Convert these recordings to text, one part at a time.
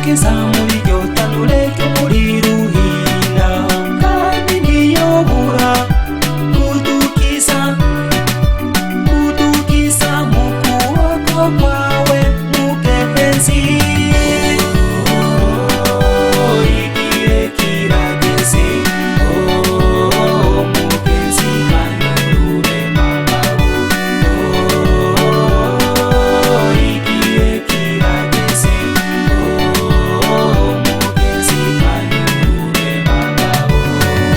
Gukiza muri iryo tanure ry'umuriro uhinda, kandi ntiyobura kudukiza, kudukiza mu kuboko kwawe, mugenzi. Oh, igihe kirageze, oh, mugenzi, kandi ube magabo. Oh, igihe kirageze, oh, mugenzi, kandi ube magabo.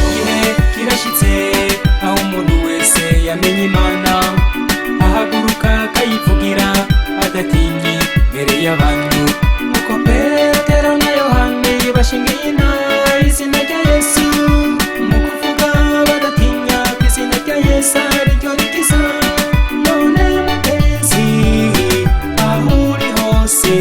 Igihe kirashitse aho umuntu wese yamenye Imana ahaguruka akayivugira adatinye mbere y'abantu, nkuko Petero na Yohani bashingiye inaha izina rya Yesu mu kuvuga badatinya ko izina rya Yesu ariryo rikiza. None mugenzi, aho uri hose.